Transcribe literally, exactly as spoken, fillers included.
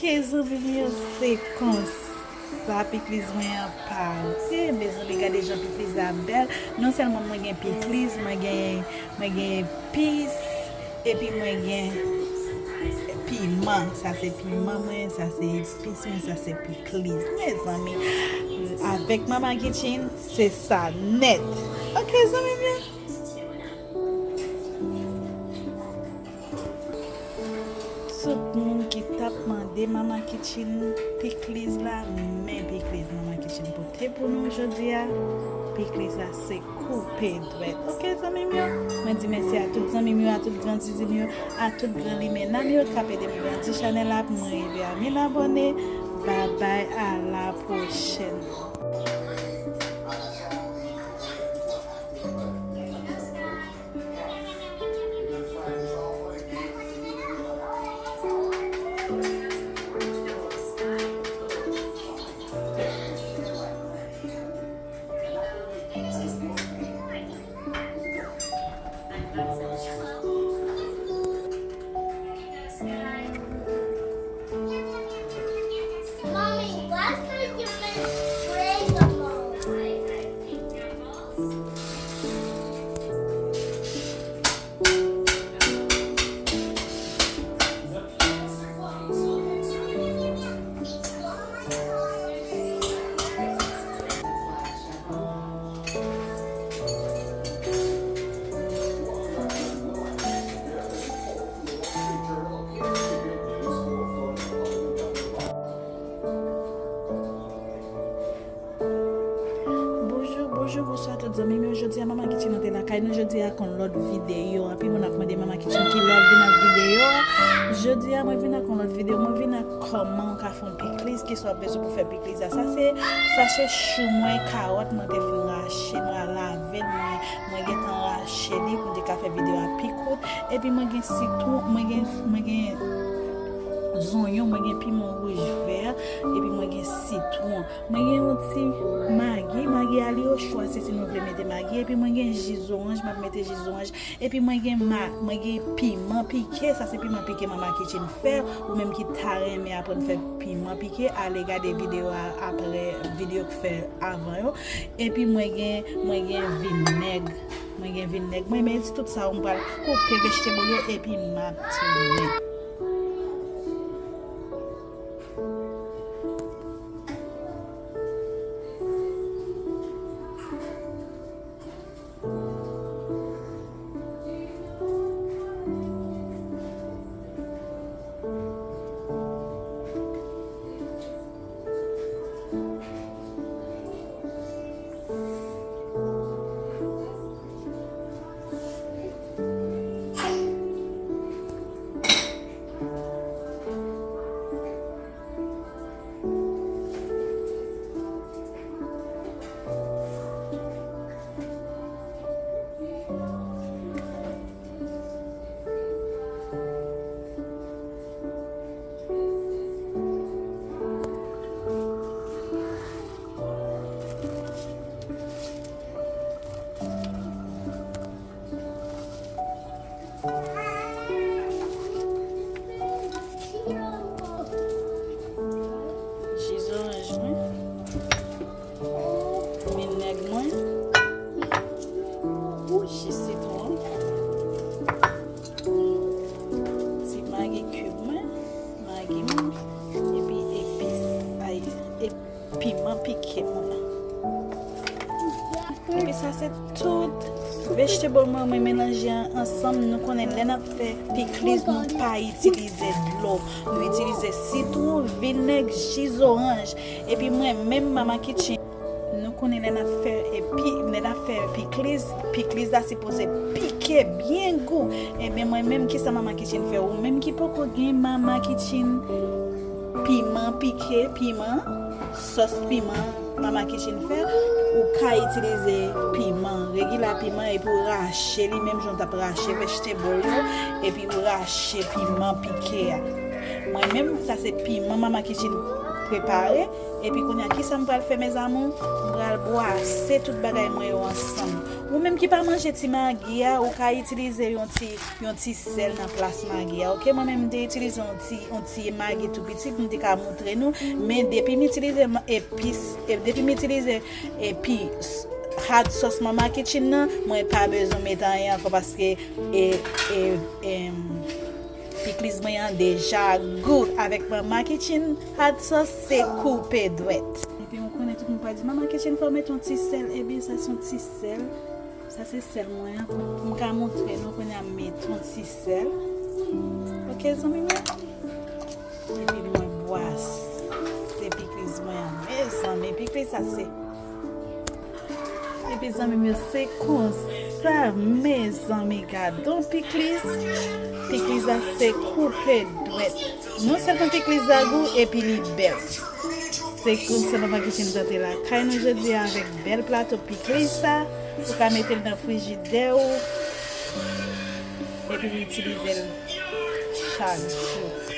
Ke zanmi m yo, se konsa pikliz mwen an pare. Mezanmi, gade jan pikliz la bèl. Non sèlman mwen gen pikliz, mwen gen, mwen gen epis, epi mwen gen piman. Sa se piman mwen, sa se epis mwen, sa se pikliz. Mezanmi, avèk Mama Kitchen, se sa nèt. Ok, zanmi m yo. Tout moun ki t ap mande Mama Kitchen pikliz la, men pikliz Mama Kitchen pote pou nou jodi a. Pikliz la se koupe dwèt. Ok, zanmi m yo? Mwen di mèsi a tout zanmi m yo, a tout gran zizim yo, a tout gran limena m yo k ap ede m grandi chanèl la pou mwen rive a mil abòne. Babay, a la pwochèn. Mommy, last night you made three of them. Bonjou, bonjou, bonswa tout zanmi m yo. Jodi a Mama Kitchen an te lakay nou. Jodi a ak yon lòt videyo. Anpil moun ap mande Mama Kitchen kilè l vin ak videyo a. Jodi a mwen vin ak yon lòt videyo. Mwen vin ak kòman w ka fè yon pikliz, kisa w ap bezwen pou fè pikliz la. Sa se, sa se chou mwen, kawòt mwen te fin rache, mwen lave l, mwen, mwen gentan rache li pou m te ka fè videyo a pi kout. Epi mwen gen sitwon, mwen gen, mwen gen zonyon, mwen gen piman wouj vè, epi mwen gen sitwon. Mwen gen yon ti magi, magi a li ochwa si, si nou vle mete magi. Epi mwen gen ji zoranj, m ap mete ji zoranj. Epi mwen gen ma, mwen gen piman pike, sa se piman pike Mama Kitchen fè. Ou menm ki ta renmen aprann fè piman pike, ale gade videyo a apre videyo k fè avan yo. Epi mwen gen, mwen gen vinèg. Mwen gen vinèg. Mwen, men tout sa yo m pral koupe vegetable yo epi m ap tounen. Ji zoranj mwen, vinèg mwen, ji sitwon, ti magi cube mwen, magi mwen, epi epis, ay, ep-, piman pike mwen. Epi sa se tout vegetable mwen, mwen melanje ansanm. Nou konnen lè n ap fè pikliz, nou pa itilize dlo. Nou itilize sitwon, vinèg, ji zoranj. Epi mwen menm, Mama Kitchen, nou konnen lè n ap fè, epi, lè n ap fè pikliz, pikliz la sipoze pike, byen gou. Ebyen, mwen menm, kisa Mama Kitchen fè? Ou menm ki poko gen Mama Kitchen piman pike, piman, sòs piman Mama Kitchen fè, ou ka itilize piman, regila piman, epi w rache li menm jan w t ap rache vegetable yo, epi w rache piman pike a. Mwen menm, sa se piman Mama Kitchen prepare, epi kounye a, kisa m pral fè, mes amours? M pral bwase tout bagay mwen yo ansanm. Ou menm ki pa manje ti magi a, ou ka itilize yon ti yon ti sèl nan plas magi a, oke? Mwen menm, m te itilize yon ti, yon ti magi tou piti pou m te ka montre nou, men depi m itilize epis, e, depi m itilize epi hot sauce Mama Kitchen nan, mwen pa bezwen mete anyen ankò paske e, e, e, pikliz mwen an deja gou avèk Mama Kitchen hot sauce, se koupe dwèt. Epi mwen konnen tout moun pa di Mama Kitchen fò mete yon ti sèl, ebyen sa se yon ti sèl. Sa se sèl mwen an. M ka montre nou kounye a m met yon ti sèl. Oke, zanmi mwen. Epi mwen bwase pikliz mwen an. Mezanmi, pikliz sa se. Epi zanmi mwen, se konsa, mezanmi, gadon pikliz. Pikliz la se koupe dwèt. Non sèlman pikliz la gou, epi li bèl. Se konsa Mama Kitchen tante lakay nou jodi a avèk bèl plato pikliz sa. Ou ka mete l nan frijidè ou. Epi w itilize l chak jou.